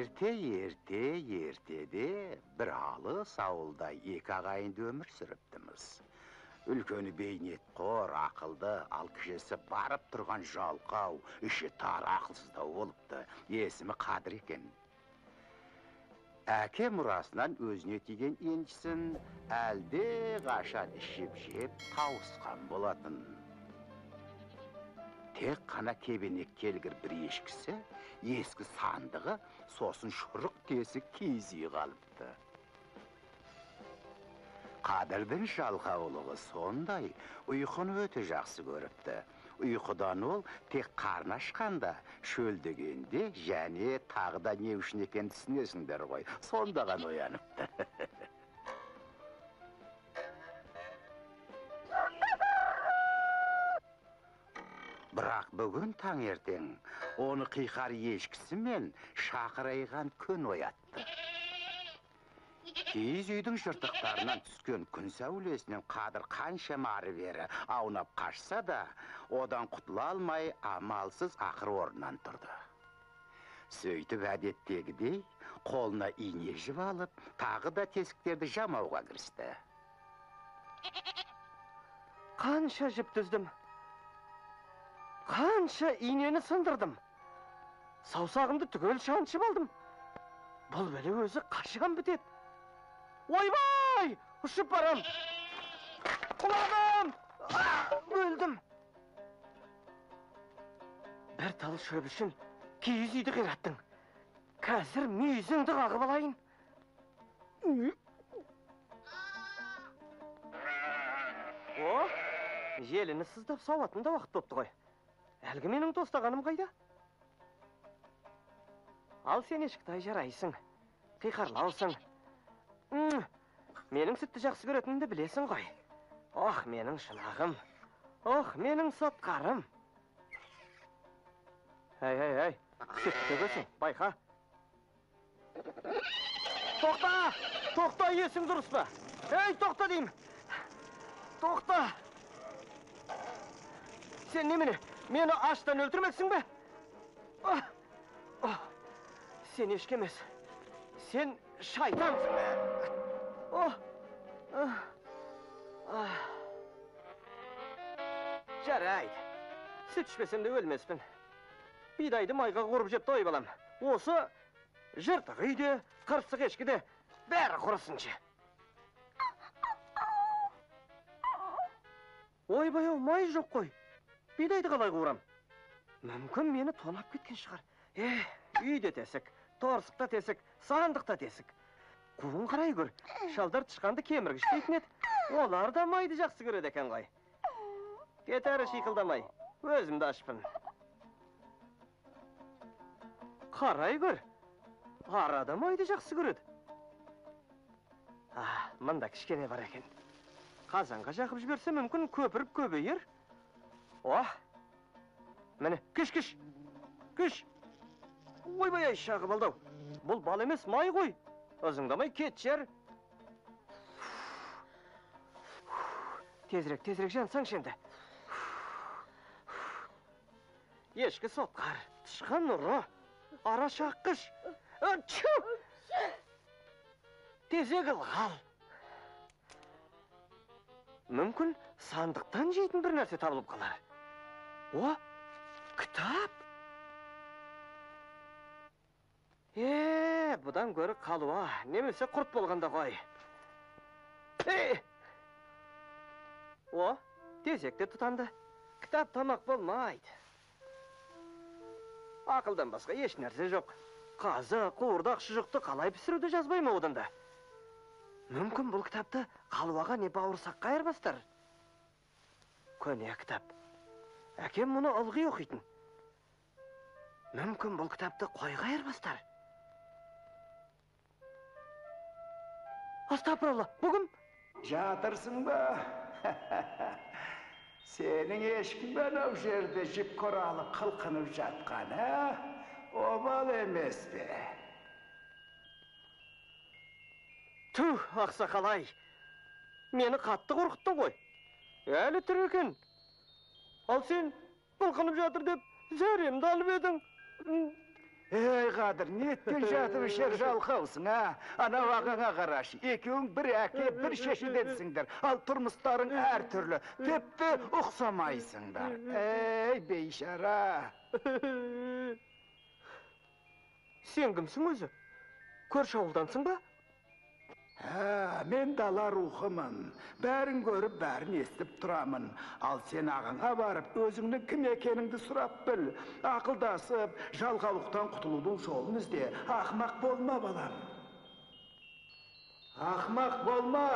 Ерте, ертеде бір алыс ауылда екі ағайынды өмір сүріптіміз. Үлкені бейнетқор, ақылды, ал кішісі барып тұрған жалқау, іші тар, ақылсыздау болыпты. Есімі Қадыр екен. Әке мұрасынан өзіне тиген еншісін әлде қашан ішіп жеп тауысқан болатын. Тек қана кебенек келгір бір ешкісі, ескі сандығы, сосын шұрық тесік киіз үй қалыпты. Қадырдың жалқаулығы сондай, ұйқыны өте жақсы көріпті. Ұйқыдан ол тек қарны ашқанда, шөлдегенде және тағы да не үшін екенін түсінесіңдер ғой, сонда ғана ояныпты. Бірақ бүгін таңертең оны қиқар ешкісі мен шақырайған күн оятты. Киіз үйдің жыртықтарынан түскен күн сәулесінен Қадыр қаншама ары-бері аунап қашса да, одан құтыла алмай амалсыз ақыр орнынан тұрды. Сөйтіп әдеттегідей қолына ине жіп алып, тағы да тесіктерді жамауға кірісті. Қанша жіп түздім? Қанша инені сындырдым? Саусағымды түгел шаншып алдым. Бұл бәле өзі қашан бітеді? Ойбай! Ұшып барам! Құладым! Өлдім! Бір тал шөп үшін киіз үйді қираттың. Қазір мүйізіңді қағып алайын. О, желіні сыздап сауатын да уақыт бопты ғой. Әлгі менің тостағаным қайда? Ал сен ешкітай жарайсың, қиқарлаусың. Менің сүтті жақсы көретінімді білесің ғой. Ох, менің шынағым, ох, менің сотқарым. Әй, әй, әй, сүтті төгесің, байқа. Тоқта, тоқта, есің дұрыс па? Әй, тоқта деймін. Тоқта. Сен немене? Мені аштан өлтірмексің бе? Сен ешкі емес. Сен шайтансың. Жарайды. Сүт ішпесем де өлмеспін. Бидайды майға қуырып жеп тойып алам. Осы жыртық үйде, қырсық ешкіде бәрі құрысыншы. Ойбай-ау, май жоқ қой. Бидайды қалай қуырам? Мүмкін мені тонап кеткен шығар. Үйде тесік, торсықта тесік, сандықта тесік. Қуын қарай көр, шалдар тышқанды кеміргіш дейтін еді. Олар да майды жақсы көреді екен ғой. Кет әрі шиқылдамай, өзім де ашпын. Қарай көр, ара да майды жақсы көреді. Мында кішкене бар екен. Қазанға жағып жіберсе мүмкін көпіріп көбейер. О, міне, кіш, кіш, кіш. Ойбай, ай, шағып алды-ау. Бұл бал емес, май ғой. Ызыңдамай кетшер. Тезірек, тезірек жансаңшы енді. Ешкі сотқар, тышқан ұры, ара шаққыш. Тезек ылғал. Мүмкін сандықтан жейтін бір нәрсе табылып қалар. О, кітап! Бұдан гөрі қалуа, немесе құрт болғанда ғой. О, тезек те тұтанды. Кітап тамақ болмайды. Ақылдан басқа еш нәрсе жоқ. Қазы, қуырдақ, шұжықты қалай пісіруді жазбай ма одан да? Мүмкін бұл кітапты қалуаға не бауырсаққа айырбастар. Көне кітап. Әкем мұны ылғи оқитын. Мүмкін бұл кітапты қойға айырбастар. Астапыралла, бүгін? Жатырсың ба? Сенің ешкім анау жерде жіп құралы қылқынып жатқан, ә? Обал емес пе? Түх, ақсақал-ай, мені қатты қорқыттың ғой. Әлі тірі екен. Ал сен қылқынып жатыр деп зәремді алып едің. Ей, Қадыр, неткен жатып ішер жалқаусың, а? Анау ағаңа қарашы, екеуің бір әке, бір шешеденсіңдер, ал тұрмыстарың әртүрлі, тіпті ұқсамайсыңдар. Ей, бейшара! Сен кімсің өзі? Көрші ауылдансың ба? Ә, мен дала рухымын. Бәрін көріп, бәрін естіп тұрамын. Ал сен ағаңа барып, өзіңнің кім екеніңді сұрап біл. Ақылдасып, жалқаулықтан құтылудың жолын ізде. Ақымақ болма, балам. Ақымақ болма.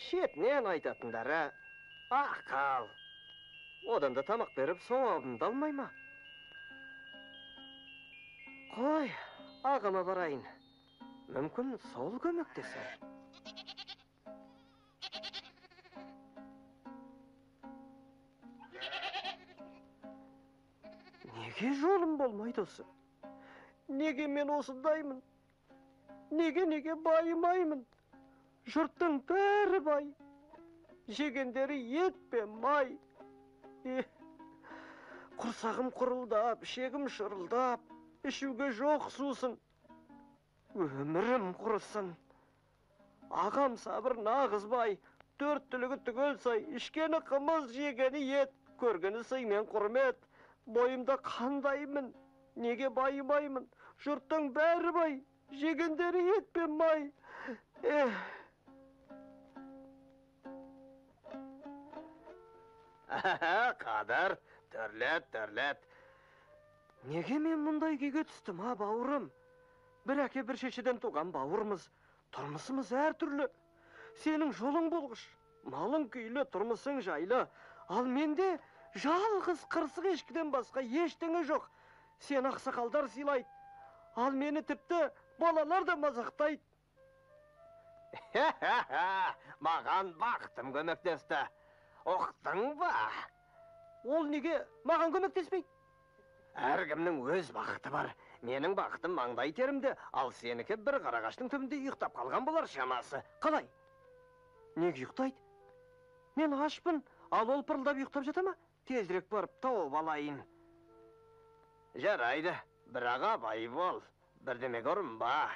Шетінен айтатындары ақыл. Одан да тамақ беріп, сауабымды алмай ма? Қой, ағама барайын. Мүмкін сол көмектесер. Неге жолым болмайды осы? Неге мен осындаймын? Неге байымаймын? Жұрттың бәрі бай. Жегендері ет пен май. Құрсағым құрылдап, шегім шырылдап, ішуге жоқ сусын. Өмірім құрысын. Ағам Сабыр нағыз бай, төрт түлігі түгел сай, ішкені қымыз, жегені ет, көргені сый мен құрмет. Бойымда қандаймын, неге байымаймын? Жұрттың бәрі бай, жегендері ет пен май. Қадыр, төрлет, төрлет. Неге мен мұндай күйге түстім, а, бауырым? Бір әке бір шешеден туған бауырмыз, тұрмысымыз әртүрлі. Сенің жолың болғыш, малың күйлі, тұрмысың жайлы. Ал менде жалғыз қырсық ешкіден басқа ештеңе жоқ. Сен ақсақалдар сыйлайды, ал мені тіпті балалар да мазақтайды. Маған бақытым көмектесті. Ұқтың ба? Ол неге маған көмектеспейді? Әркімнің өз бақыты бар. Менің бақытым маңдай терімде, ал сенікі бір қарағаштың түбінде ұйықтап қалған болар шамасы. Қалай? Неге ұйықтайды? Мен ашпын, ал ол пырылдап ұйықтап жата ма? Тезірек барып тауып алайын. Жарайды, бірақ абай бол, бірдемеге ұрынба.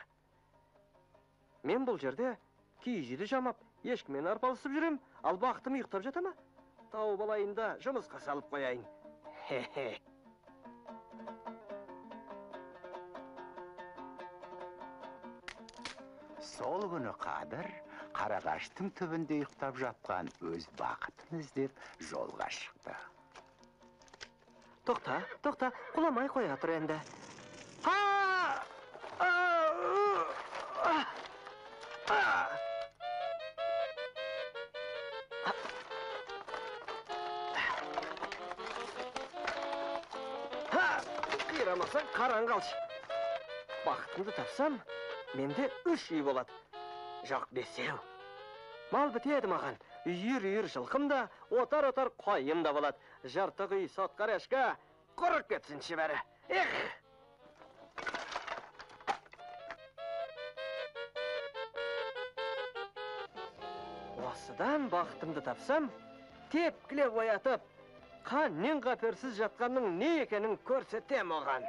Мен бұл жерде киіз үйді жамап, ешкіммен арпалысып жүрем, ал бақытым ұйықтап жата ма? Тауып алайын да жұмысқа салып қояйын. Хе-хе. Сол күні Қадыр қарағаштың түбінде ұйықтап жатқан өз бақытын іздеп жолға шықты. Тоқта, тоқта, құламай қоя тұр енді. Қирамасаң қараң қалшы. Бақытымды тапсам, менде 3 үй болады. Жоқ, 5. Мал бітеді маған. Үйір-үйір жылқым да, отар-отар қойым да болады. Жыртық үй сотқар ешкі, құрып кетсінші бәрі. Эх! Осыдан бақытымды тапсам, тепкілеп оятып, қаннен қаперсіз жатқанның не екенін көрсетем оған.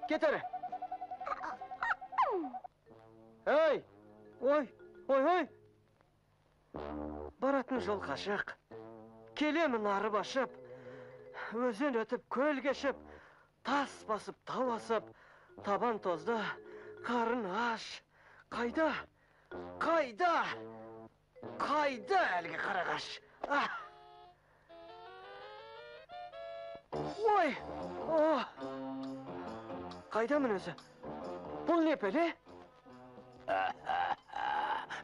Кетер! Ей! Ой! Ой, ой! Баратын жол қашық. Келемін арып ашып, өзен өтіп, көл кешіп, тас басып, тау асып, табан тозды, қарын аш. Қайда? Қайда? Қайда әлгі қарағаш? Ой! О! Қайдамын өзі? Бұл не пәле?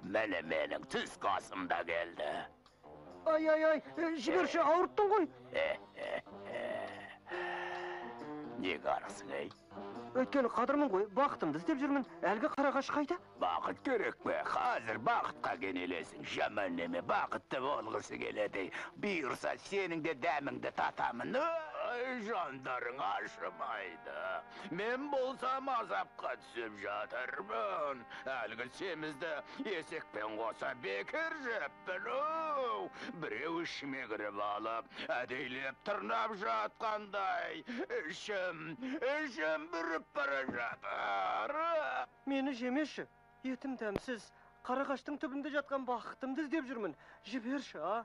Міне менің түскі асым да келді. Ай, ай, ай, жіберші, ауырттың ғой. Неге арықсың, ей? Өйткені Қадырмын ғой, бақытымды іздеп жүрмін. Әлгі қарағаш қайда? Бақыт керек пе? Қазір бақытқа кенелесің. Жаман неме, бақытты болғысы келеді. Бұйырса, сенің де дәміңді татамын. Қалай жандарың ашымайды? Мен болсам азапқа түсіп жатырмын. Әлгі семізді есекпен қоса бекер жеппін. Оу, біреу ішіме кіріп алып, әдейлеп тырнап жатқандай. Ішім бүріп бара жатыр. Мені жемеші, етім дәмсіз, қарағаштың түбінде жатқан бақытымды іздеп жүрмін. Жіберші, а?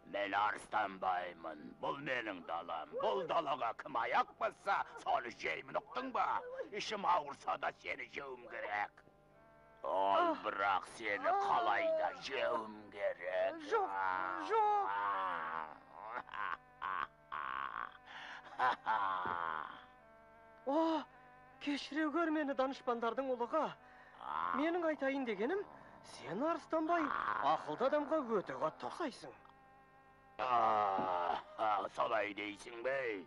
Мен Арыстанбаймын, бұл менің далам. Бұл далаға кім аяқ басса, соны жеймін, ұқтың ба? Ішім ауырса да сені жеуім керек. Ол бірақ сені қалай да жеуім керек. Жоқ, жоқ. О, кешіре көр мені, данышпандардың ұлығы. Менің айтайын дегенім, сен Арыстанбай ақылды адамға өте қатты ұқсайсың. Солай дейсің бе?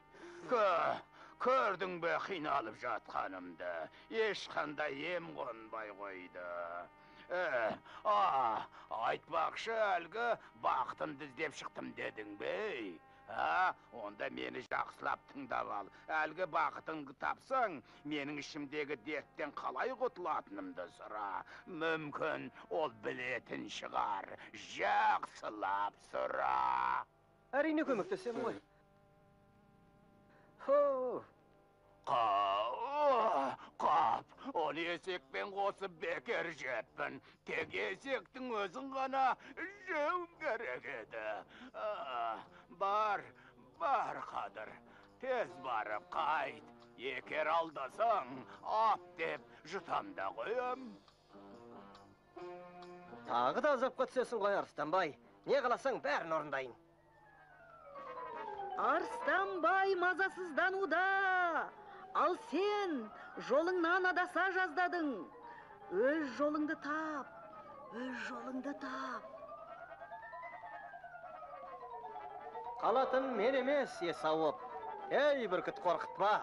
Көрдің бе қиналып жатқанымды? Ешқандай ем қонбай қойды. Айтпақшы, әлгі бақытымды іздеп шықтым дедің бе? Онда мені жақсылап тыңдап ал. Әлгі бақытыңды тапсаң, менің ішімдегі дерттен қалай құтылатынымды сұра. Мүмкін ол білетін шығар. Жақсылап сұра. Әрине көмектесемін ғой. Хо. Қап, оны есекпен қосып бекер жеппін. Тек есектің өзін ғана жеуім керек еді. Бар, бар, Қадыр, тез барып қайт. Екер алдасаң, ап деп жұтам да қоям. Тағы да азапқа түсесің ғой, Арыстанбай. Не қаласаң, бәрін орындайын. Арыстанбай мазасыздануда. Ал сен жолыңнан адаса жаздадың. Өз жолыңды тап, өз жолыңды тап. Қалатын мен емес, ес ауып. Ей, бүркіт, қорқытпа.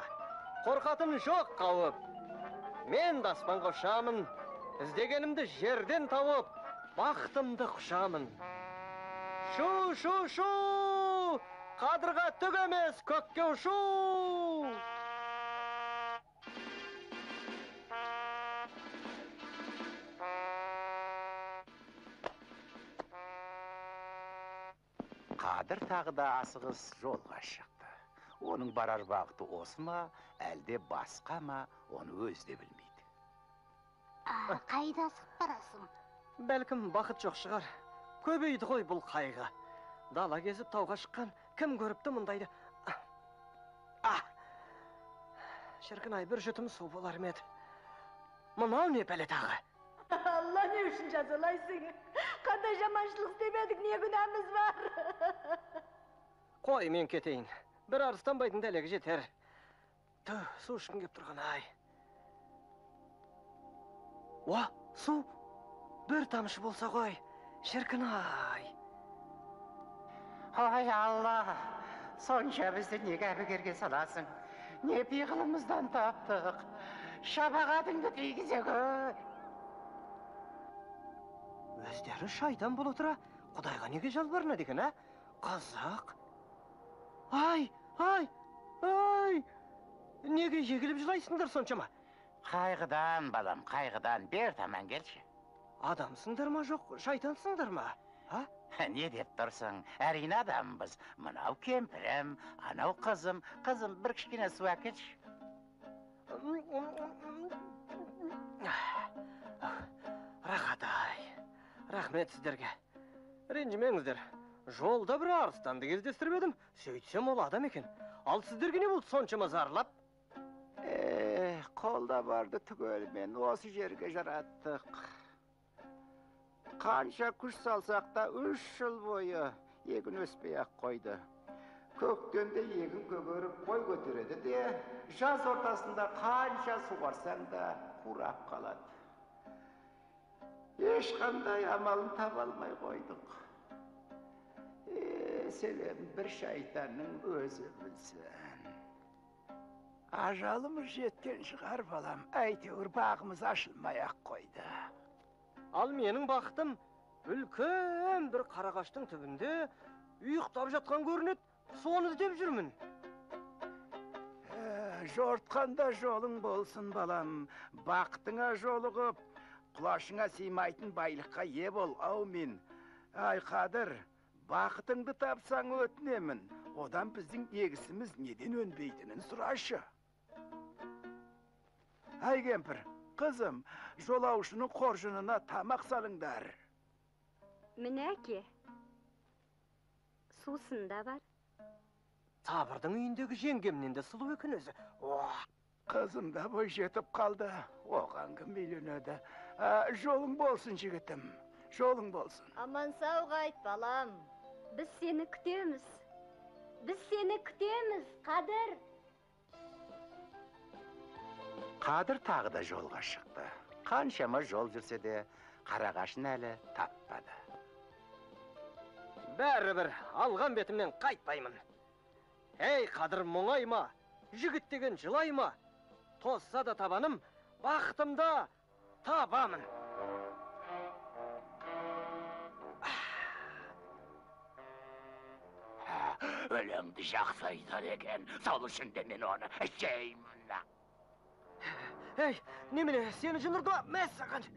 Қорқатын жоқ қауіп. Мен де аспанға ұшамын. Іздегенімді жерден тауып, бақытымды құшамын. Шу, шу, шу! Қадырға түк емес, көкке ұшу! Қадыр тағы да асығыс жолға шықты. Оның барар бағыты осы ма, әлде басқа ма, оны өзі де білмейді. Қайда асығып барасың? Бәлкім бақыт жоқ шығар. Көбейді ғой бұл қайғы. Дала кезіп тауға шыққан кім көріпті мұндайды? Шіркін ай, бір жұтым су болар ма еді? Мынау не пәле тағы? Алла, не үшін жазалайсың? Қандай жаманшылық істеп едік, не күнәміз бар? Қой, мен кетейін. Бір Арыстанбайдың дәлегі жетер. Тү, су ішкім кеп тұрған ай. Уа, су! Бір тамшы болса ғой, шіркін ай. Ой, Алла, сонша бізді неге әбігерге саласың? Не пиғылымыздан таптық? Шапағатыңды тигізе көр. Өздері шайтан бола тұра, Құдайға неге жалбарынады екен, ә? Қазақ. Ай, ай, ай! Неге егіліп жылайсыңдар соншама? Қайғыдан, балам, қайғыдан. Бер таман келші. Адамсыңдар ма, жоқ, шайтансыңдар ма? А? Не деп тұрсың? Әрине адамбыз. Мынау кемпірім, анау қызым. Қызым, бір кішкене су әкелші. Рахат ай. Рахмет сіздерге. Ренжімеңіздер. Жолда бір арыстанды кездестіріп едім. Сөйтсем ол адам екен. Ал сіздерге не болды соншама зарлап? Қолда барды түгелімен осы жерге жараттық. Қанша күш салсақ та 3 жыл бойы егін өспей-ақ қойды. Көктемде егін көгеріп бой көтереді де, жаз ортасында қанша суғарсаң да қурап қалады. Ешқандай амалын таба алмай қойдық. Себебін бір шайтанның өзі білсін. Ажалымыз жеткен шығар, балам, әйтеуір бағымыз ашылмай-ақ қойды. Ал менің бақытым үлкен бір қарағаштың түбінде ұйықтап жатқан көрінеді. Соны іздеп жүрмін. Жортқанда жолың болсын, балам. Бақытыңа жолығып, құлашыңа сыймайтын байлыққа ие бол, аумин. Ай, Қадыр, бақытыңды тапсаң өтінемін. Одан біздің егісіміз неден өнбейтінін сұрашы. Ай, кемпір, қызым, жолаушының қоржынына тамақ салыңдар. Міне, әке, сусын да бар. Сабырдың үйіндегі жеңгемнен де сұлу екен өзі. Қызым да бой жетіп қалды, оған кім үйленеді? Жолың болсын, жігітім, жолың болсын. Аман сау қайт, балам. Біз сені күтеміз. Біз сені күтеміз, Қадыр. Қадыр тағы да жолға шықты. Қаншама жол жүрсе де, қарағашын әлі таппады. Бәрібір алған бетімнен қайтпаймын. Ей, Қадыр, мұңайма, жігіт деген жылай ма? Тозса да табаным, бақытымда табамын. Өлеңді жақсы айтады екен, сол үшін де мен оны жеймін. Ей, немене, сені жын ұрды ма? Мәссаған.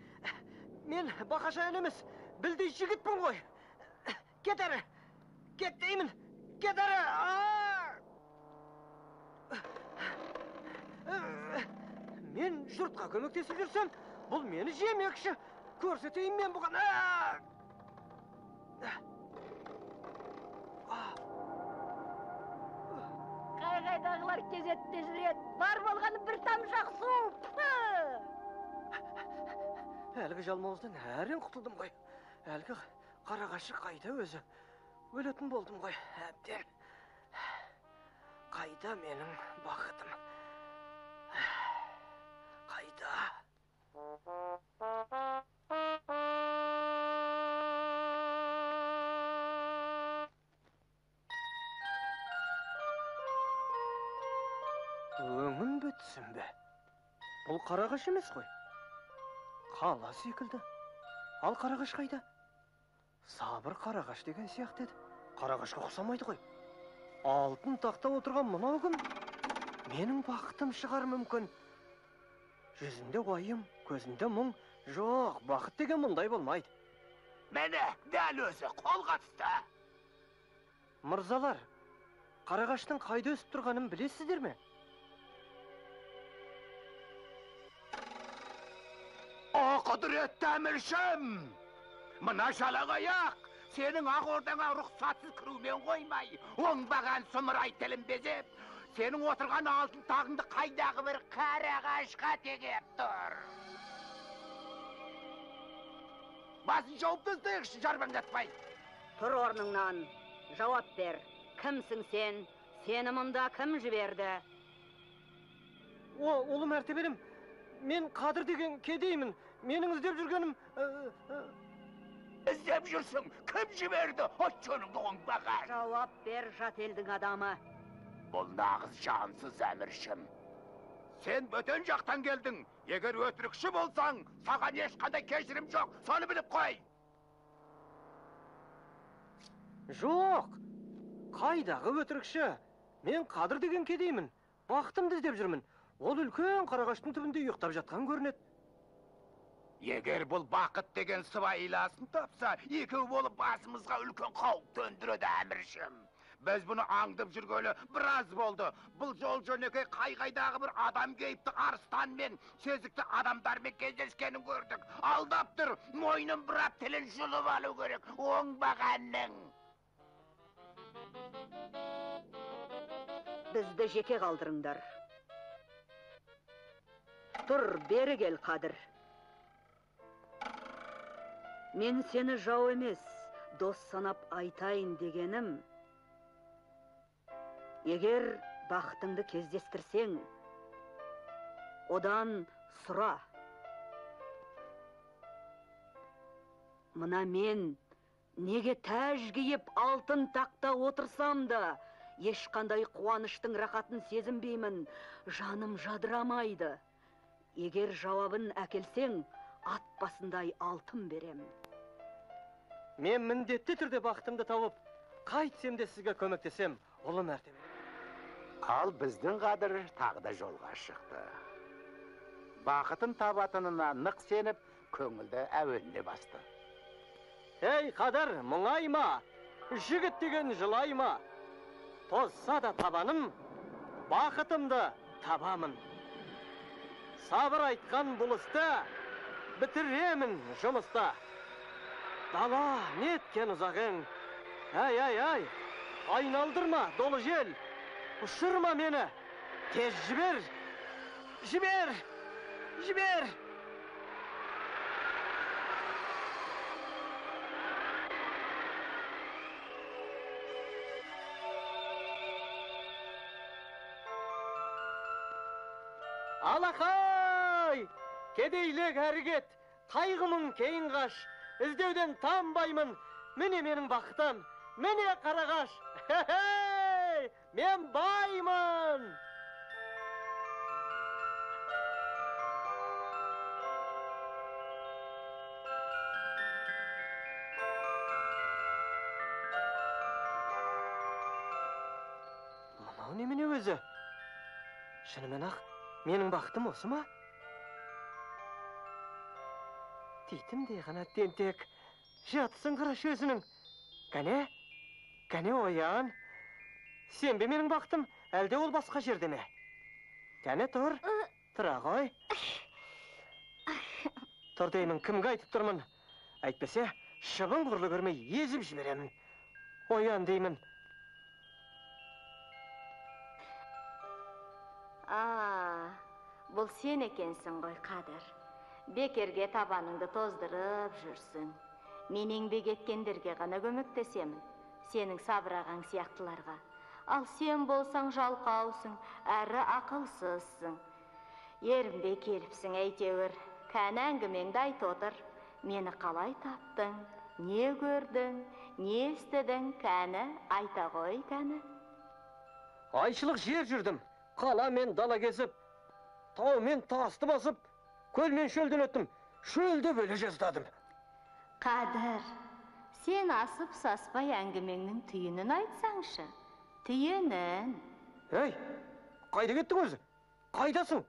Мен бақашаян емес, білдей жігітпін ғой. Кет әрі, кет деймін, кет әрі. Мен жұртқа көмектесіп жүрсем, бұл мені жемекші. Көрсетейін мен бұған. Қай-қайдағылар кезетте жүреді. Бар болғаны бір тамшақ су. Әлгі жалмауыздан әрең құтылдым ғой. Әлгі қарағашы қайда өзі? Өлетін болдым ғой, әбден. Қайда менің бақытым? Қайда? Өңім бе, түсім бе? Бұл қарағаш емес қой. Қала секілді. Ал қарағаш қайда? Сабыр қарағаш деген сияқты еді. Қарағашқа ұқсамайды ғой. Алтын тақта отырған мынау кім? Менің бақытым шығар мүмкін. Жүзінде уайым, көзінде мұң. Жоқ, бақыт деген мұндай болмайды. Міне, дәл өзі қолға түсті. Мырзалар, қарағаштың қайда өсіп тұрғанын білесіздер ме? О, құдіретті әміршім! Мына жалаңаяқ сенің ақ ордаңа рұқсатсыз кірумен қоймай, оңбаған сұмырай тілін безеп, сенің отырған алтын тағыңды қайдағы бір қарағашқа тегеп тұр. Басын жауып тастайықшы, жарбаңдатпай. Тұр орныңнан, жауап бер. Кімсің сен? Сені мұнда кім жіберді? О, ұлы мәртебелім, мен Қадыр деген кедеймін. Менің іздеп жүргенім... Іздеп жүрсің, кім жіберді? От жөніңді оңбаған. Жауап бер, жат елдің адамы. Бұл нағыз жансыз әміршім. Сен бөтен жақтан келдің. Егер өтірікші болсаң, саған ешқандай кешірім жоқ. Соны біліп қой. Жоқ, қайдағы өтірікші? Мен Қадыр деген кедеймін. Бақытымды іздеп жүрмін. Ол үлкен қарағаштың түбінде ұйықтап жатқан көрінеді. Егер бұл бақыт деген сыбайласын тапса, екеу болып басымызға үлкен қауіп төндіреді әміршім. Біз бұны аңдып жүргелі біраз болды. Бұл жол жөнекей қай-қайдағы бір адам кейіпті арыстанмен, сезікті адамдармен кездескенін көрдік. Алдап тұр, мойнын бұрап тілін жұлып алу керек, оңбағанның. Бізді жеке қалдырыңдар. Тұр, бері кел, Қадыр. Мен сені жау емес, дос санап айтайын дегенім. Егер бақытыңды кездестірсең, одан сұра. Мына мен неге тәж киіп алтын тақта отырсам да, ешқандай қуаныштың рахатын сезінбеймін, жаным жадырамайды. Егер жауабын әкелсең, ат басындай алтын берем. Мен міндетті түрде бақытымды тауып, Қайтсем де сізге көмектесем, ұлы мәртебе. Ал біздің Қадыр тағы да жолға шықты. Бақытын табатынына нық сеніп, көңілді әуеніне басты. Ей, Қадыр, мұңайма, жігіт деген жылайма. Тозса да табаным, бақытымды табамын. Сабыр айтқан бұл істі, бітіремін жұмыста. Дала, неткен ұзағың? Әй, әй, әй, айналдырма, долы жел. Ұшырма мені, тез жібер, жібер, жібер. Алақай, кедейлік әрі кет, қайғымын кейін қаш, іздеуден танбаймын, міне менің бақытым, міне қарағаш. Хе-хей, мен баймын. Мынау немене өзі? Шынымен ақ, менің бақытым осы ма? Титімдей ғана тентек, жатысын қарашы өзінің. Кәне, кәне оян. Сен бе менің бақытым, әлде ол басқа жерде ме? Кәне тұр, тұра ғой. Тұр деймін, кімге айтып тұрмын? Әйтпесе, шыбын құрлы көрмей езіп жіберемін. Оян деймін. Бұл сен екенсің ғой, Қадыр. Бекерге табаныңды тоздырып жүрсің. Мен еңбек еткендерге ғана көмектесемін, сенің Сабыр ағаң сияқтыларға. Ал сен болсаң жалқаусың, әрі ақылсызсың. Ерінбей келіпсің әйтеуір. Кәні әңгімеңді айт отыр. Мені қалай таптың, не көрдің, не естідің, кәні айта ғой, кәні. Айшылық жер жүрдім, қала мен дала кезіп, тау мен тасты басып, көл мен шөлден өттім, шөлді бөле жаздадым. Қадыр, сен асып саспай әңгімеңнің түйінін айтсаңшы, түйінін. Ей, қайда кеттің өзі? Қайдасың?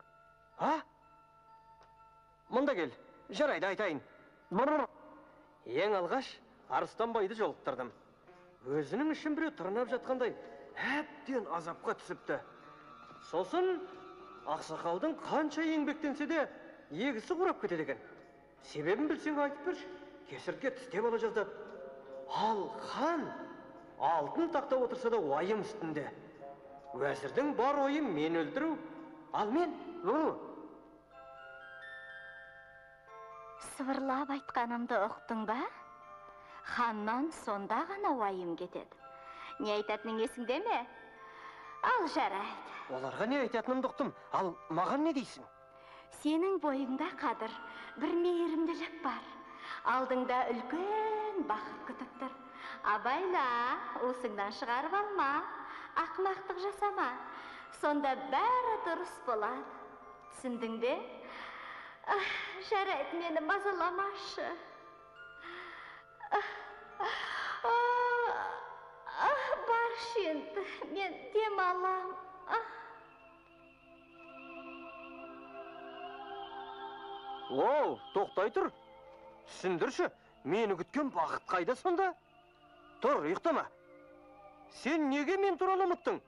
А? Мында кел, жарайды айтайын. Ең алғаш Арыстанбайды жолықтырдым. Өзінің ішін біреу тырнап жатқандай әбден азапқа түсіпті. Сосын ақсақалдың қанша еңбектенсе де егісі қурап кетеді екен. Себебін білсең айтып берші, кесіртке тістеп ала жаздады. Ал хан алтын тақта отырса да уайым үстінде. Уәзірдің бар ойы мен өлтіру, ал мен Сыбырлап айтқанымды ұқтың ба? Ханнан сонда ғана уайым кетеді. Не айтатының есіңде ме? Ал жарайды. Оларға не айтатынымды ұқтым, ал маған не дейсің? Сенің бойыңда, Қадыр, бір мейірімділік бар. Алдыңда үлкен бақыт күтіп тұр. Абайла, уысыңнан шығарып алма, ақымақтық жасама. Сонда бәрі дұрыс болады. Түсіндің бе? Жарайды, мені мазаламашы. Баршы енді, мен демалам. Оу, тоқтай тұр. Түсіндірші, мені күткен бақыт қайда сонда? Тұр, ұйықтама. Сен неге мен туралы ұмыттың?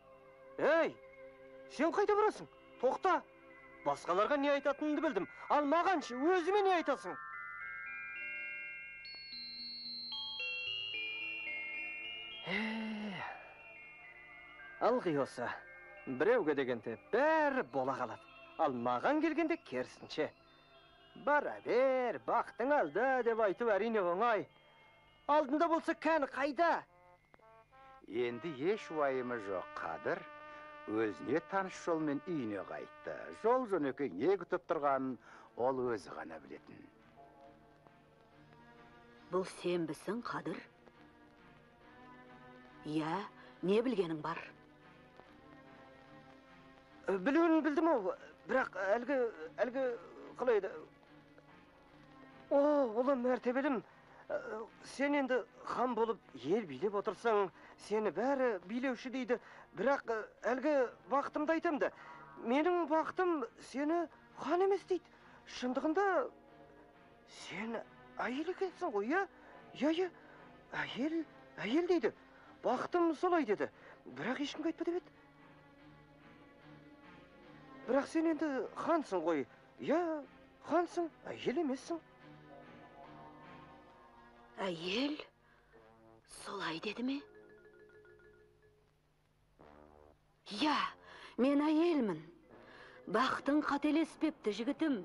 Ей, сен қайда барасың? Тоқта. Басқаларға не айтатынымды білдім, ал мағаншы өзіме не айтасың? Ылғи осы, біреуге дегенде бәрі бола қалады, ал маған келгенде керісінше. Бара бер, бақтың алды деп айту әрине оңай. Алдында болса кәні қайда? Енді еш уайымы жоқ Қадыр өзіне таныс жолмен үйіне қайтты. Жол жөнекей не күтіп тұрғанын ол өзі ғана білетін. Бұл сенбісің, Қадыр? Иә, не білгенің бар? Білуін білдім ау, бірақ әлгі қалай еді? О, ұлы мәртебелім, Сен енді хан болып ел билеп отырсаң, сені бәрі билеуші дейді. Бірақ әлгі бақытымды айтам да, менің бақытым сені хан емес дейді. Шындығында сен әйел екенсің ғой, иә? Иә, иә, әйел, әйел дейді. Бақытым солай деді. Бірақ ешкімге айтпа деп еді. Бірақ сен енді хансың ғой. Иә, хансың, әйел емессің. Әйел солай деді ме? Иә, мен әйелмін. Бақытың қателеспепті, жігітім.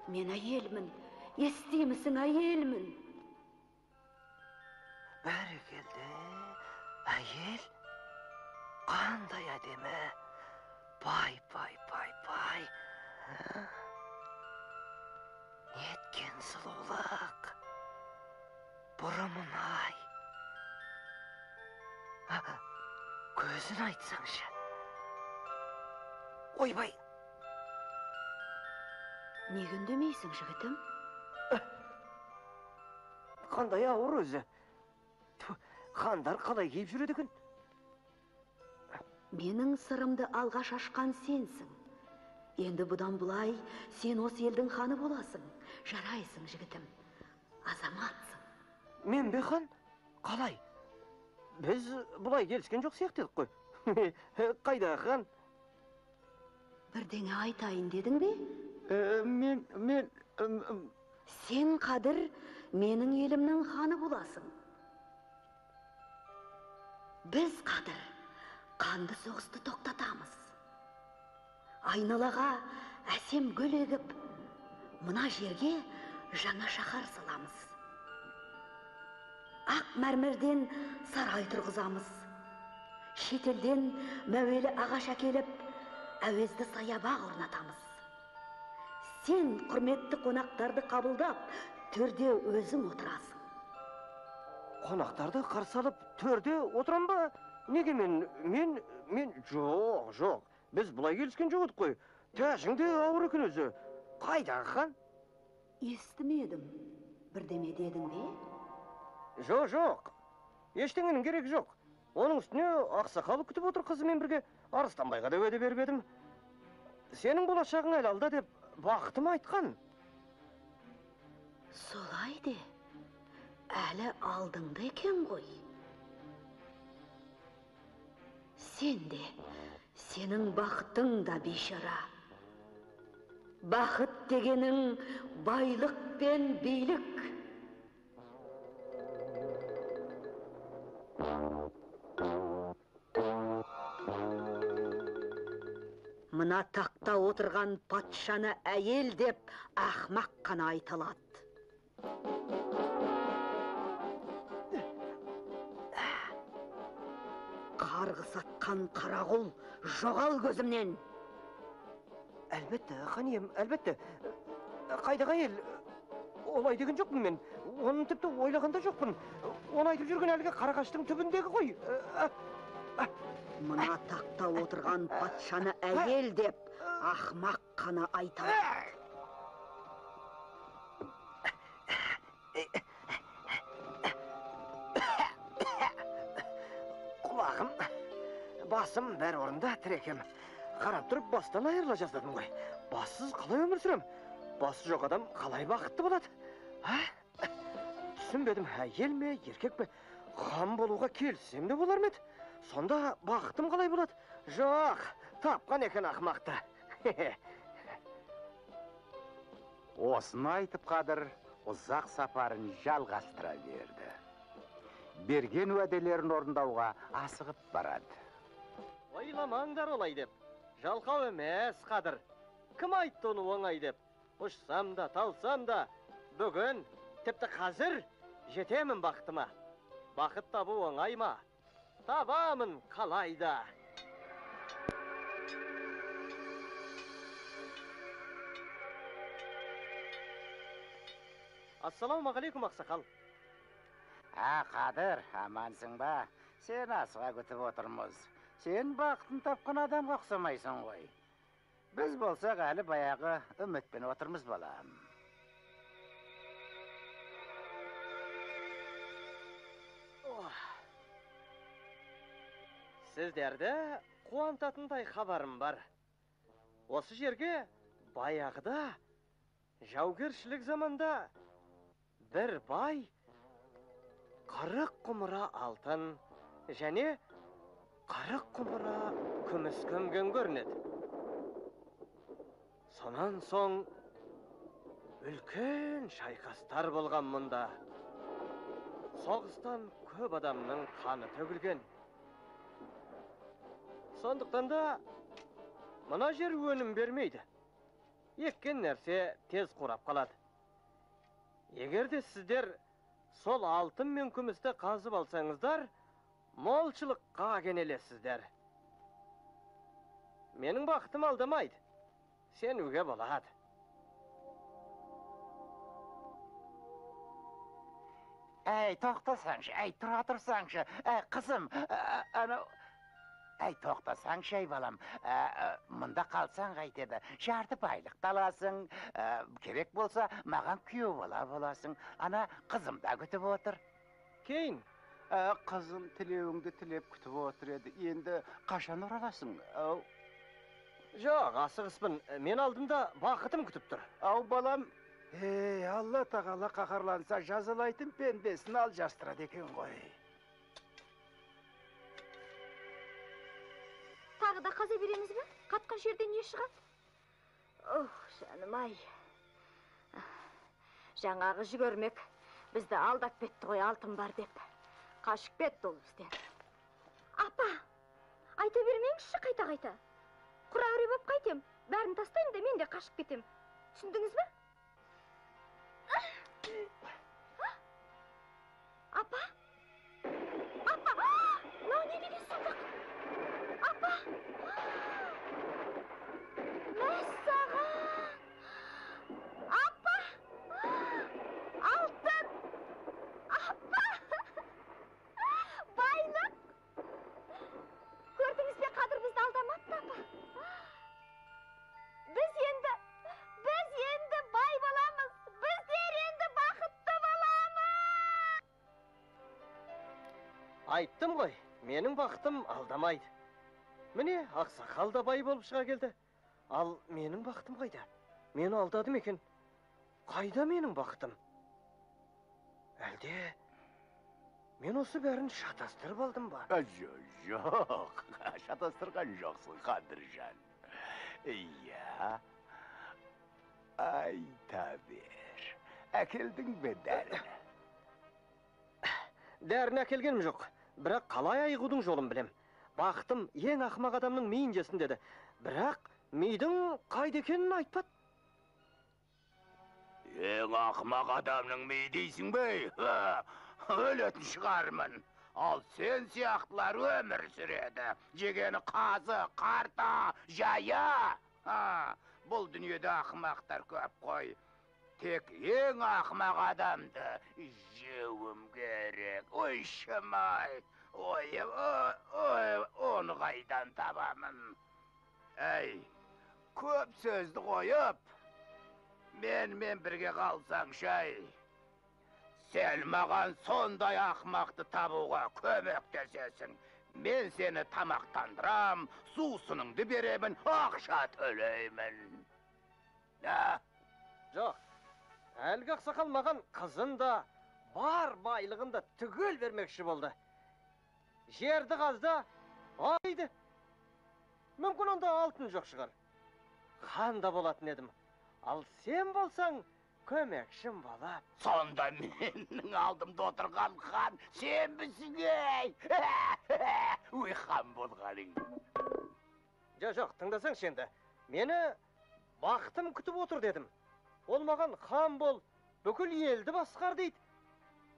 Мен әйелмін, естимісің, әйелмін. Бәрекелді, әйел, қандай әдемі. Пай, пай, пай, пай. Неткен сұлулық. Бұрымын-ай. Көзін айтсаңшы. Ойбай. Неге үндемейсің, жігітім? Қандай ауыр өзі. Хандар қалай киіп жүреді екен? Менің сырымды алғаш ашқан сенсің. Енді бұдан былай сен осы елдің ханы боласың. Жарайсың, жігітім. Азаматсың. Мен бе хан? Қалай? Біз бұлай келіскен жоқ сияқты едік қой. Қайда хан? Бірдеңе айтайын дедің бе? Мен... Сен, Қадыр, менің елімнің ханы боласың. Біз, Қадыр, қанды соғысты тоқтатамыз. Айналаға әсем гүл егіп, мына жерге жаңа шаһар саламыз. Ақ мәрмәрден сарай тұрғызамыз. Шетелден мәуелі ағаш әкеліп, әуезді саябақ орнатамыз. Сен құрметті қонақтарды қабылдап, төрде өзің отырасың. Қонақтарды қарсы алып, төрде отырам ба? Неге мен, жоқ, жоқ. Біз бұлай келіскен жоқ едік қой. Тәжің де ауыр екен өзі. Қайдағы хан? Естімедім. Бірдеме дедің бе? Жоқ, жоқ. Ештеңенің керегі жоқ. Оның үстіне ақсақал күтіп отыр қызымен бірге. Арыстанбайға да уәде беріп едім. Сенің болашағың әлі алда деп бақытым айтқан. Солай де, әлі алдыңда екен ғой. Сен де, сенің бақытың да бейшара. Бақыт дегенің байлық пен билік. Мына тақта отырған патшаны әйел деп ақмақ қана айта алады. Қарғыс атқан қарағұл, жоғал көзімнен. Әлбетте, хан ием, әлбетте. Қайдағы әйел? Олай деген жоқпын мен. Оны тіпті ойлаған да жоқпын. Оны айтып жүрген әлгі қарағаштың түбіндегі ғой. Мына тақта отырған патшаны әйел деп ақмақ қана айта алады. Құлағым, басым бәрі орында, тірекем. Қарап тұрып бастан айырыла жаздадым ғой. Бассыз қалай өмір сүрем? Басы жоқ адам қалай бақытты болады? Түсінбедім, әйел ме, еркек пе? Хан болуға келіссем де болар ма еді? Сонда бақытым қалай болады? Жоқ, тапқан екен ақмақты. Осыны айтып Қадыр ұзақ сапарын жалғастыра берді. Берген уәделерін орындауға асығып барады. Ойламаңдар олай деп. Жалқау емес, Қадыр. Кім айтты оны оңай деп? Ұшсам да, талсам да, бүгін, тіпті қазір жетемін бақытыма. Бақыт табу оңай ма? Табамын қалай да. Ассалаумағалейкум, ақсақал. А, Қадыр, амансың ба? Сен асыға күтіп отырмыз. Сен бақытын тапқан адамға ұқсамайсың ғой. Біз болсақ әлі баяғы үмітпен отырмыз, балам. Сіздерді қуантатындай хабарым бар. Осы жерге баяғыда жаугершілік заманда бір бай 40 құмыра алтын және 40 құмыра күміс көмген көрінеді. Сонан соң үлкен шайқастар болған мұнда. Соғыстан көп адамның қаны төгілген. Сондықтан да мына жер өнім бермейді. Еккен нәрсе тез қурап қалады. Егер де сіздер сол алтын мен күмісті қазып алсаңыздар, молшылыққа кенелесіздер. Менің бақытым алдамайды. Сенуге болады. Әй, тоқтасаңшы, әй, тұра тұрсаңшы, әй, қызым, анау... Әй, тоқтасаңшы, әй, балам, мұнда қалсаң қайтеді, жарты байлықты аласың, керек болса, маған күйеу бала боласың, ана қызым да күтіп отыр. Кейін? Қызым тілеуіңді тілеп күтіп отыр еді, енді қашан ораласың? Жоқ, асығыспын, мен алдымда бақытым күтіп тұр. Ау, балам, ей, Алла тағала қаһарланса, жазалайтын пендесін алжастырады екен ғой. Тағы да қаза береміз бе? Қатқан жерден не шығады? Ох, жаным-ай. Жаңағы жүгермек бізді алдап кетті ғой, алтын бар деп. Қашып кетті ол бізден. Апа, айта бермеңізші қайта-қайта. Құр әуре боп қайтем, бәрін тастаймын да мен де қашып кетем. Түсіндіңіз бе? Апа? Апа! Мынау не деген сұмдық? Апа! Мәссаған! Апа! Алтын! Апа! Байлық! Көрдіңіз бе, Қадыр бізді алдамапты, апа. Біз енді бай боламыз. Біздер енді бақытты боламыз. Айттым ғой, менің бақытым алдамайды. Міне, ақсақал да бай болып шыға келді. Ал менің бақытым қайда? Мені алдады ма екен? Қайда менің бақытым? Әлде мен осы бәрін шатастырып алдым ба? Жоқ, шатастырған жоқсың, Қадыржан. Иә, айта бер. Әкелдің бе дәріні? Дәріні әкелгенім жоқ, бірақ қалай айығудың жолын білем. Бақытым ең ақымақ адамның миын жесін деді. Бірақ мидың қайда екенін айтпады. Ең ақымақ адамның миы дейсің бе? Өлетін шығармын. Ал сен сияқтылар өмір сүреді. Жегені қазы, қарта, жая. Бұл дүниеде ақымақтар көп қой. Тек ең ақымақ адамды жеуім керек. Ой, шымай. Ой, ой, оны қайдан табамын? Әй, көп сөзді қойып, менімен бірге қалсаңшы, ай. Сен маған сондай ақымақты табуға көмектесесің. Мен сені тамақтандырам, сусыныңды беремін, ақша төлеймін. Жоқ, әлгі ақсақал маған қызын да, бар байлығын да түгел бермекші болды. Жерді қазда, айды. Мүмкін онда алтын жоқ шығар. Хан да болатын едім. Ал сен болсаң, көмекшім болып. Сонда менің алдымда отырған хан сенбісің, ей! Өй, хан болғаның. Жоқ, тыңдасаңшы енді. Мені бақытым күтіп отыр дедім. Ол маған хан бол, бүкіл елді басқар дейді.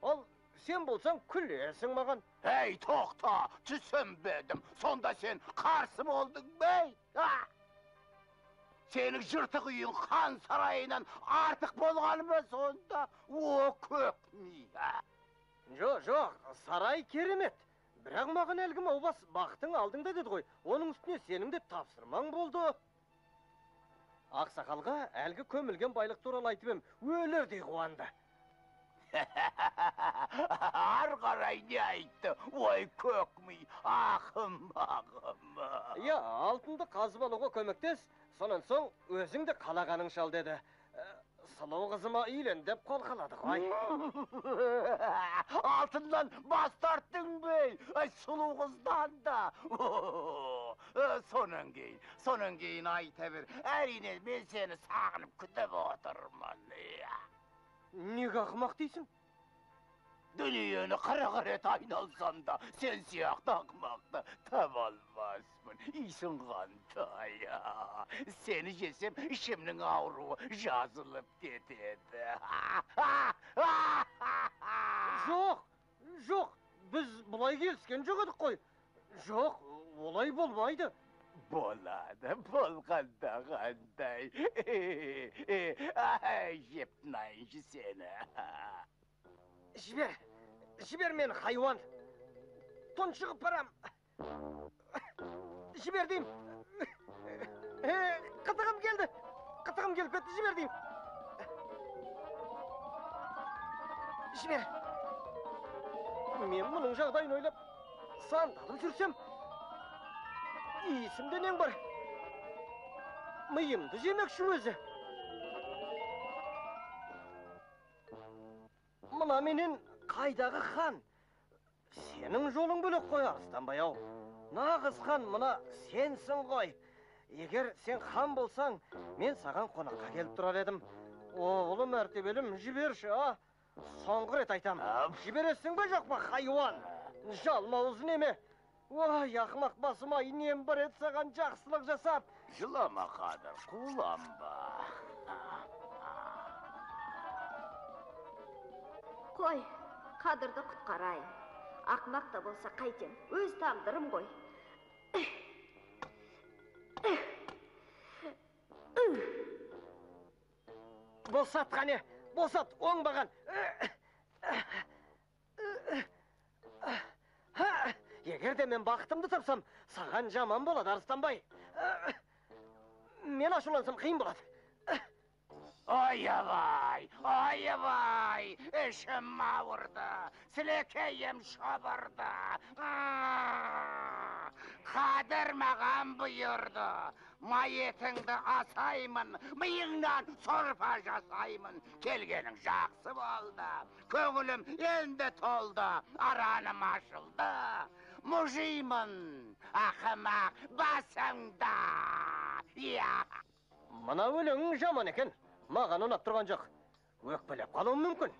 Ал сен болсаң күлесің маған. Әй, тоқта, түсінбедім. Сонда сен қарсы болдың бе? Сенің жыртық үйің хан сарайынан артық болғаны ма сонда? О, көк ми! Жоқ, жоқ, сарай керемет. Бірақ маған әлгі маубас бақытың алдыңда деді ғой. Оның үстіне сенің де тапсырмаң болды. Ақсақалға әлгі көмілген байлық туралы айтып ем, өлердей қуанды. Ары қарай не айтты? Ой, көк ми, ақымағым. Иә, алтынды қазып алуға көмектес, сонан соң өзің де қалағаның шал деді. Сұлу қызыма үйлен деп қолқалады ғой. Алтыннан бас тарттың бе? Ай, сұлу қыздан да. Сонан кейін, сонан кейін айта бер. Әрине, мен сені сағынып күтіп отырмын. Неге ақымақ дейсің? Дүниені 40 рет айналсам да, сен сияқты ақымақты таба алмаспын. Иісің қандай. Сені жесем, ішімнің ауруы жазылып кетеді. Жоқ, жоқ, біз бұлай келіскен жоқ едік қой. Жоқ, олай болмайды. Болады, болғанда қандай. Ай, жеп тынайыншы сені. Жібер, жібер мені, хайуан. Тұншығып барам. Жібер деймін. Қытығым келді. Қытығым келіп кетті, жібер деймін. Жібер. Мен мұның жағдайын ойлап, сандалып жүрсем, иісімде нең бар? Миымды жемекші өзі. Мына менен қайдағы хан? Сенің жолың бөлек қой, Арыстанбай ау. Нағыз хан мына сенсің ғой. Егер сен хан болсаң, мен саған қонаққа келіп тұрар едім. О, ұлы мәртебелім, жіберші, а? Соңғы рет айтам. Жібересің бе жоқ па, хайуан? Жалмауыз неме? Ой, ақымақ басым ай, нем бар еді саған жақсылық жасап. Жылама, Қадыр, қуланба. Қой, Қадырды құтқарайын. Ақымақ та болса қайтем, өз тағдырым ғой. Босат қане, босат, оңбаған. Егер де мен бақытымды тапсам, саған жаман болады, Арыстанбай. Мен ашулансам қиын болады. Ойбай, ойбай, ішім ауырды, сілекейім шұбырды. Қадыр маған бұйырды, майетіңді асаймын, миыңнан сорпа жасаймын. Келгенің жақсы болды, көңілім енді толды, араным ашылды. Мұжимын, ақымақ басыңда. Мына өлеңің жаман екен. Маған ұнап тұрған жоқ. Өкпелеп қалуым мүмкін.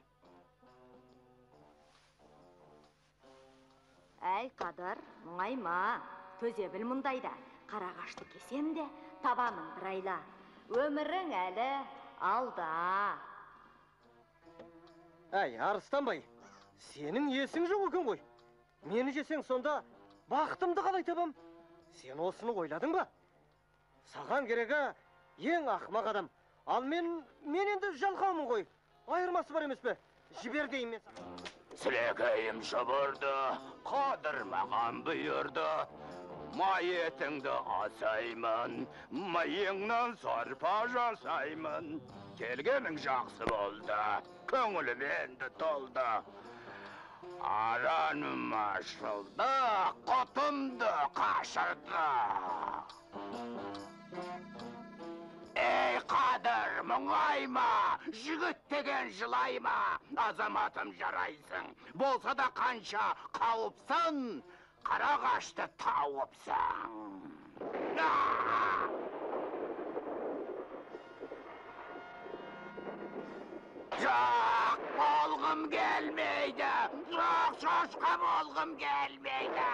Әй, Қадыр, мұңайма. Төзе біл мұндайда. Қарағашты кесем де, табамын бір айла. Өмірің әлі алда. Әй, Арыстанбай, сенің есің жоқ екен ғой. Мені жесең сонда бақытымды қалай табам? Сен осыны ойладың ба? Саған керегі ең ақымақ адам. Ал мен енді жалқаумын ғой. Айырмасы бар емес пе? Жібер деймін мен саған. Сілекейім шұбырды, Қадыр маған бұйырды. Майетіңді асаймын, миыңнан сорпа жасаймын. Келгенің жақсы болды, көңілім енді толды. Араным ашылды, құтымды қашырды. Ей, Қадыр, мұңайма, жігіт деген жылайма, азаматым жарайсың. Болса да қанша қауыпсың, қарағашты тауыпсың. Жоқ, болғым келмейді. Жоқ, шошқа болғым келмейді.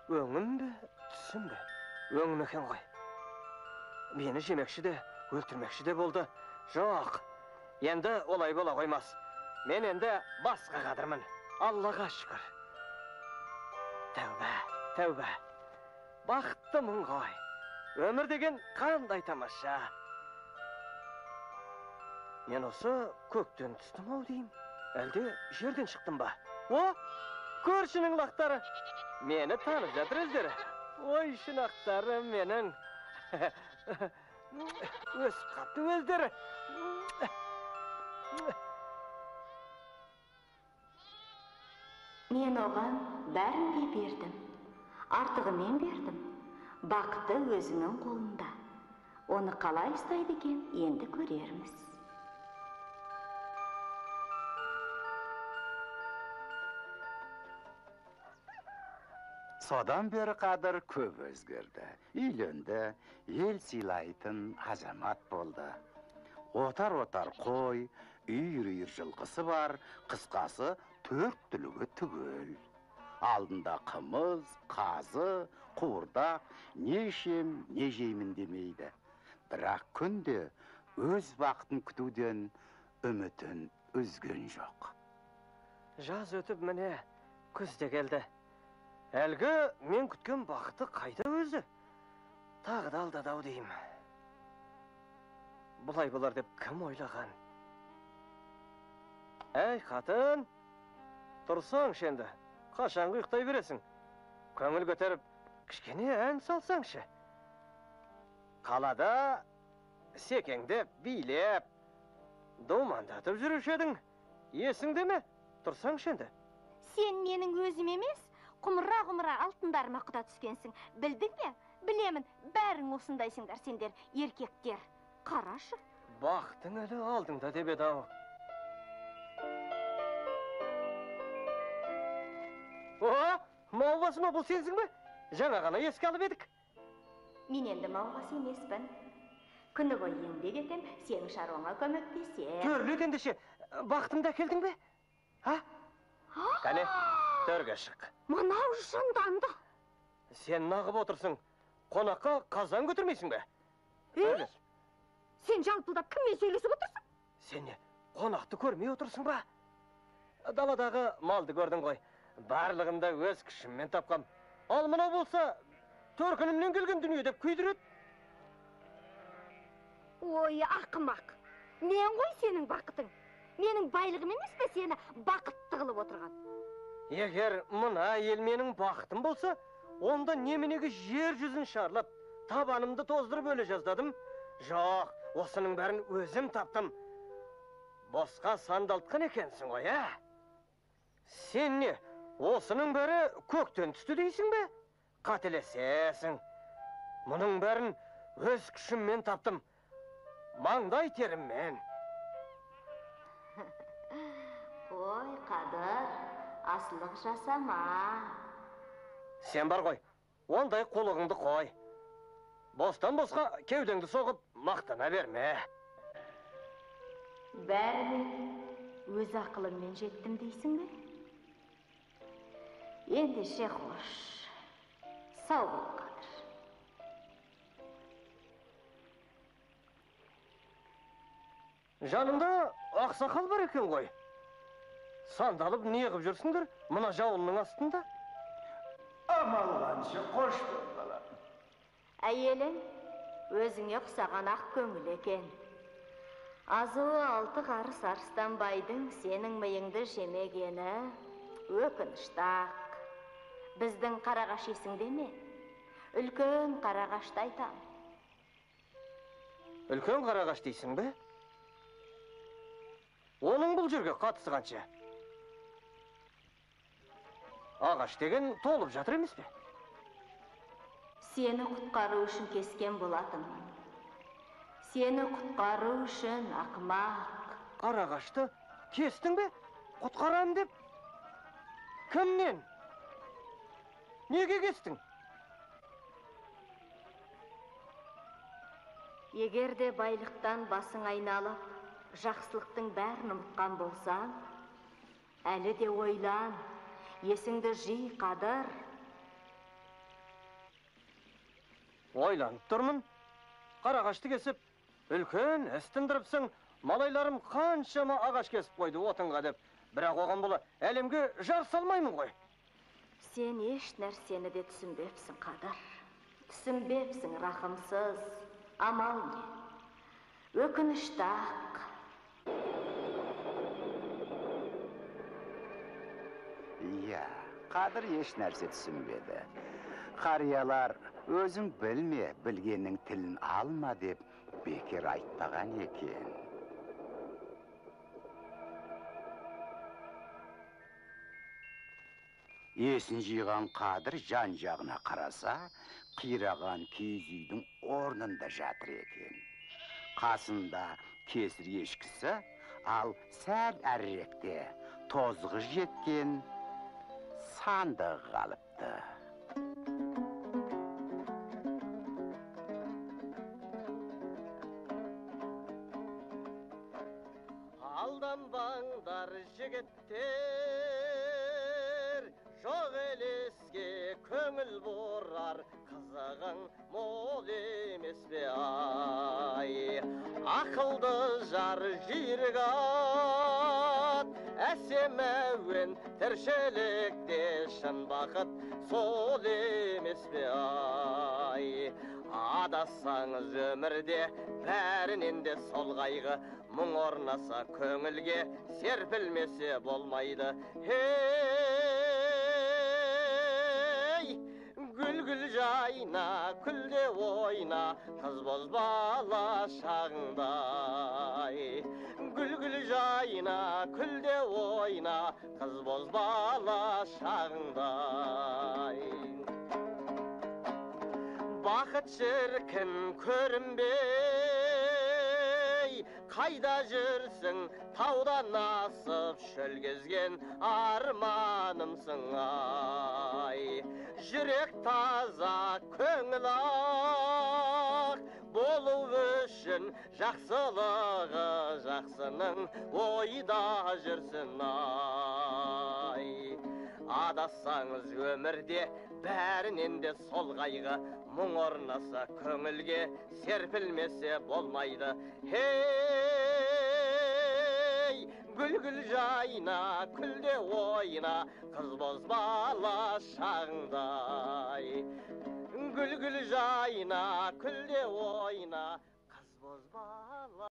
Өңім бе, түсім бе? Өңім екен ғой. Мені жемекші де, өлтірмекші де болды. Жоқ, енді олай бола қоймас. Мен енді басқа Қадырмын. Аллаға шүкір. Тәуба, тәуба. Бақыттымын ғой. Өмір деген қандай тамаша. Мен осы көктен түстім ау деймін. Әлде жерден шықтым ба? О, көршінің лақтары. Мені танып жатыр өздері. Ой, шынақтары менің. Өсіп қапты өздері. Мен оған бәрін де бердім. Артығымен бердім. Бақыты өзінің қолында. Оны қалай ұстайды екен, енді көрерміз. Содан бері Қадыр көп өзгерді. Үйленді, ел сыйлайтын азамат болды. Отар-отар қой, үйір-үйір жылқысы бар, қысқасы төрт түлігі түгел. Алдында қымыз, қазы, қуырдақ, не ішем, не жеймін демейді. Бірақ күнде өз бақытын күтуден үмітін үзген жоқ. Жаз өтіп міне, күз де келді. Әлгі мен күткен бақыты қайда өзі? Тағы да алдады ау деймін. Бұлай болар деп кім ойлаған? Әй, қатын, тұрсаңшы енді, қашанғы ұйықтай бересің? Көңіл көтеріп, кішкене ән салсаңшы. Қалада секеңдеп, билеп, думандатып жүруші едің. Есіңде ме? Тұрсаңшы енді. Сен менің өзім емес, құмыра-құмыра алтындарыма құда түскенсің. Білдің бе? Білемін, бәрің осындайсыңдар сендер, еркектер. Қарашы. Бақтың әлі алдыңда деп еді ау. О, Маубасы ма, бұл сенсің бе? Жаңа ғана еске алып едік. Мен енді маубасы емеспін. Күні бойы еңбек етем, сенің шаруаңа көмектесем. Төрлет ендеше, бақытымды әкелдің бе? А? Кәне, төрге шық. Мынау жынданды. Сен нағып отырсың? Қонаққа қазан көтермейсің бе? Ей, сен жалпылдап кіммен сөйлесіп отырсың? Сен не, қонақты көрмей отырсың ба? Даладағы малды көрдің ғой. Барлығын да өз күшіммен тапқам. Ал мынау болса, төркінімнен келген дүние деп күйдіреді. Ой, ақымақ. Мен ғой сенің бақытың. Менің байлығым емес пе сені бақытты қылып отырған? Егер мына ел менің бақытым болса, онда неменеге жер жүзін шарлап, табанымды тоздырып өле жаздадым? Жоқ, осының бәрін өзім таптым. Босқа сандалтқан екенсің ғой, ә? Сен не, осының бәрі көктен түсті дейсің бе? Қателесесің. Мұның бәрін өз күшіммен таптым. Маңдай теріммен. Қой, Қадыр, асылық жасама. Сен бар ғой, ондай қулығыңды қой. Бостан босқа кеудеңді соғып, мақтана берме. Бәріне өз ақылыммен жеттім дейсің бе? Ендеше қош. Сау бол, Қадыр. Жаныңда ақсақал бар екен ғой. Сандалып не қып жүрсіңдер мына жауынның астында? Амал қанша, қош бол, балам. Әйелің өзіңе ұқсаған ақ көңіл екен. Азуы алты қарыс Арыстанбайдың сенің миыңды жемегені өкінішті-ақ. Біздің қарағаш есіңде ме? Үлкен қарағашты айтам. Үлкен қарағаш дейсің бе? Оның бұл жерге қатысы қанша? Ағаш деген толып жатыр емес пе? Сені құтқару үшін кескен болатынмын. Сені құтқару үшін, ақымақ. Қарағашты кестің бе? Құтқарам деп? Кімнен? Неге кестің? Егер де байлықтан басың айналып, жақсылықтың бәрін ұмытқан болсаң, әлі де ойлан, есіңді жи, Қадыр. Ойланып тұрмын. Қарағашты кесіп, үлкен іс тындырыпсың. Малайларым қаншама ағаш кесіп қойды отынға деп. Бірақ оған бола әлемге жар салмаймын ғой. Сен еш нәрсені де түсінбепсің, Қадыр. Түсінбепсің, рахымсыз. Амал не? Өкінішті-ақ. Иә, Қадыр еш нәрсе түсінбеді. Қариялар, өзің білме, білгеннің тілін алма деп бекер айтпаған екен. Есін жиған Қадыр жан-жағына қараса, қираған киіз үйдің орнында жатыр екен. Қасында кесір ешкісі, ал сәл әріректе тозығы жеткен сандығы қалыпты. Алданбаңдар жігіттер, жоқ елеске көңіл бұрар, қызығың мол емес пе ай? Ақылды жар жүйрік ат, әсем әуен тіршілікте шын бақыт сол емес пе ай? Адасаңыз өмірде бәрінен де сол қайғы, мұң орнаса көңілге серпілмесе болмайды. Ей, гүл-гүл жайна, күлде ойна, қыз бозбала шағыңдай. Гүл-гүл жайна, күлде ойна, қыз бозбала шағыңдай. Бақыт шіркін көрінбей, қайда жүрсің, таудан асып шөл кезген арманымсың ай. Жүрек таза, көңіл ақ болу үшін жақсылығы жақсының ойда жүрсін ай. Адасаңыз өмірде бәрінен де сол қайғы, мұң орнаса көңілге серпілмесе болмайды. Ей, гүл-гүл жайна, күлде ойна, қыз бозбала шағыңдай. Гүл-гүл жайна, күлде ойна, қыз бозбала.